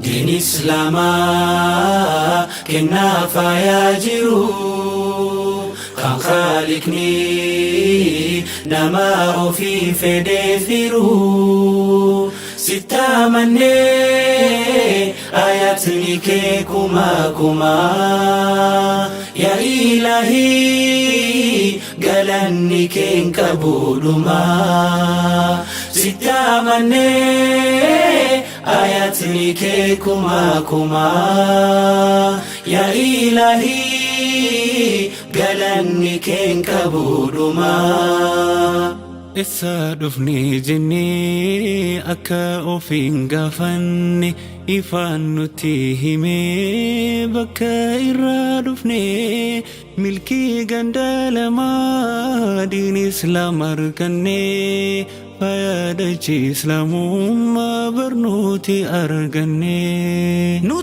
Diin Islaamaa kennaa faayaa jiru kan Khaaliqni nama ofii fedhee firu. Sitti amannee ayatni kee kuma kuma, yaa Ilaahii, galanni kee hin qabu dhuma. Sitti amannee ayatni kee kuma kuma, yaa Ilaahii, galanni kee hin qabu dhuma. Eessaa dhufne jennee akka ofiin gaafanne, ifaan nutti himee bakka irraa dhufne. Milkii ganda lamaa diin Islaam arganne, fayyadachi Islaamummaa barnooti arganne. Nu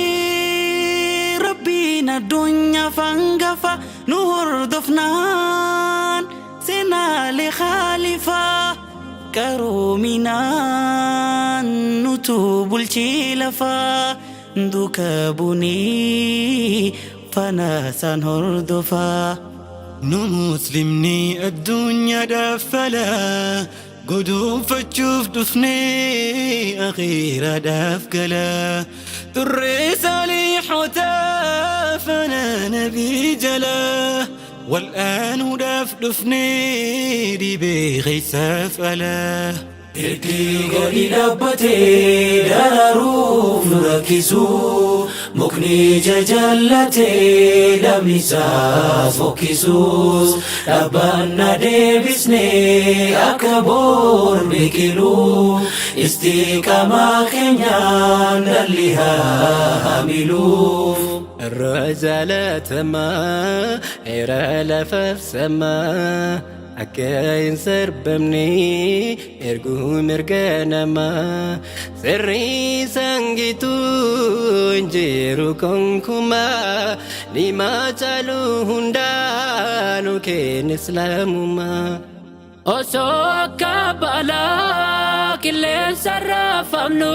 taasisee Rabbiin addunyaa fangafa, nu hordofnaan seenaalee khaalifaa, qaroominaan nutu bulchii lafaa, duuka bunii faana isaan hordofaa. Nu Muslimni addunyaadhaaf falaa guduunfachuuf dhufnee akhiiraadhaaf galaa turree, saalihotaa fana nabii jalaa wal'aanuudhaaf dhufnee dhibee keessaaf alaa. Ergi gadi dhaabbatee dararuuf nu rakkisu, mukni jajallatee dammi isaa fokkisus, dhaabbanna deebisnee akka boor biqilu, istiqaamaa keenyaan dhalli haa hamilu. Irra jaalatamaa heera lafaaf samaa akka hin sarbamne erguu mirga namaa, sirrii sangituu hin jiru konkumaa, nimaa caalu hundaa nu kenna Islaamumaa. Osoo akka balaa qilleensa raafamnu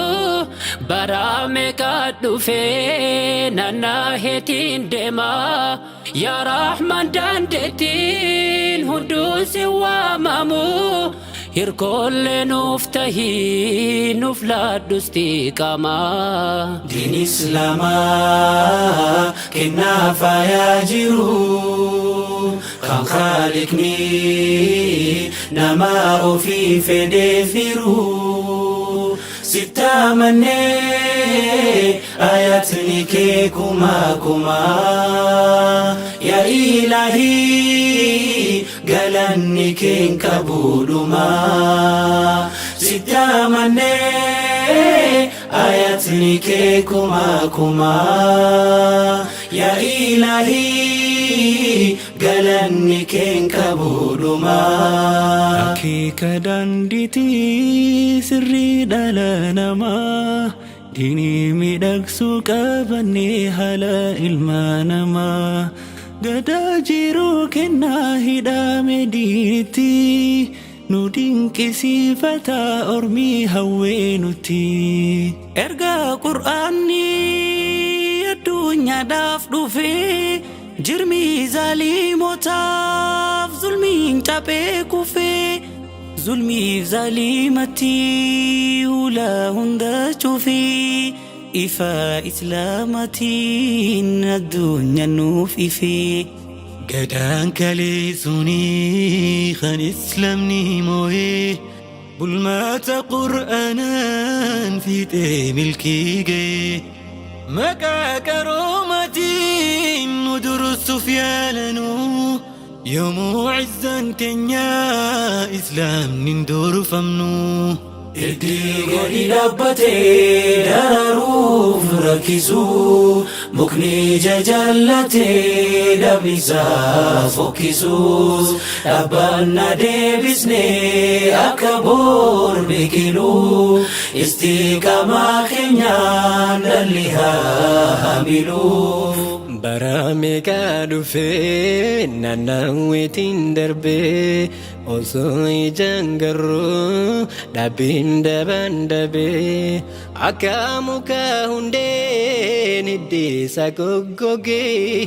bara meeqa dhufee nannaaheetiin deema. Yaa Rahman, dandeettiin hunduun si waamamu, hirkoollee nuuf tahii, nuuf laadhus xiqqaamaa. Diin Islaamaa kennaa faayaa jiru kan Khaaliqni nama ofii fedhee firu. Sitti amannee ayatni kee kuma kuma, yaa Ilaahii, galanni kee hin qabu dhuma. Sitti amannee ayatni kee kuma kuma, yaa Ilaahii, galanni kee hin qabu dhuma. Akeeka daandiitii sirrii dhala namaa, diinii miidhagsuu qabannee haala ilma namaa, gadaa jiruu kennaa hidhame diinitti nu dinqisiifata ormii hawwee nutti. Erga Qur'aanni addunyaadhaaf dhufee, jirmi zaalimotaaf zulmiin caphee kufee, zulmiif zaalimatti hula hunda cufee, ifa Islaamatiin addunyaa nuuf ifee. Gadaan kaleessuunii kan Islaamni moo'ee, bulmaata Qur'aanaan fiixee milkii ga'ee, maqaa qaroomaatiin nu dursuuf yaalanuu, yoomuu izzaan keenyaa Islaamni hin durfamnu. Ergi gadi dhaabbatee dararuuf nu rakkisu. Mukni ija jallatee dhabni isaa fokkisuus dhaabbanna deebisnee akka bor biqilu. Istiqaamaa keenyaan dhalli haa hamilu. Bara meeqa dhufee naannawweetiin darbee osoo ijaan garuu dhaabbiin daban dabee akka muka hundeen hiddiisa goggogee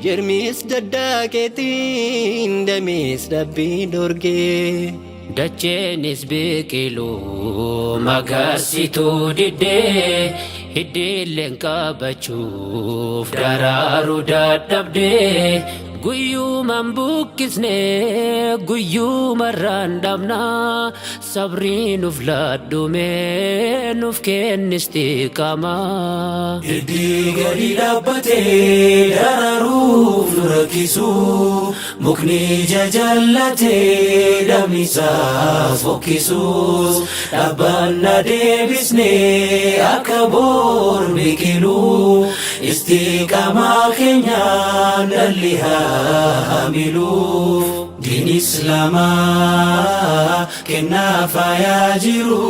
jirmis daddaaqeetiin damees dhabbii dorgee. Dacheenis biqiluu magarsituu diddee hiddiilleen qabachuuf daraaruu dadhabdee guyyuumaan buqqisnee guyyuumarraan dhabnaa sabrii nuuf laadhumee nuuf kennisti qaamaa. Hiddi gadi dhaabbatee daraaruuf nu rakkisu. Mukni ija jallatee dhabni isaa fokkisuus dhaabbanna deebisnee akka bor biqilu. Istiqaamaa keenyaan dhalli haa hamilu. Diin Islaamaa kennaa faayaa jiru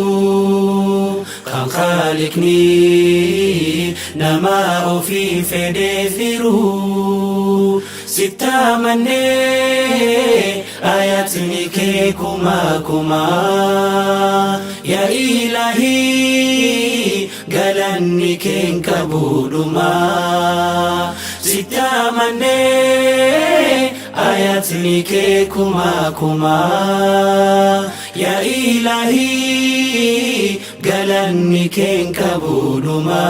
kan Khaliqni nama ofii fedhee firu. Sittamannee ayatni kee kuma kuma, yaa Ilahii, galanni keen qabuudhuma. Sittamannee ayatni kee kuma kuma, yaa Ilahii, galanni keen qabuudhuma.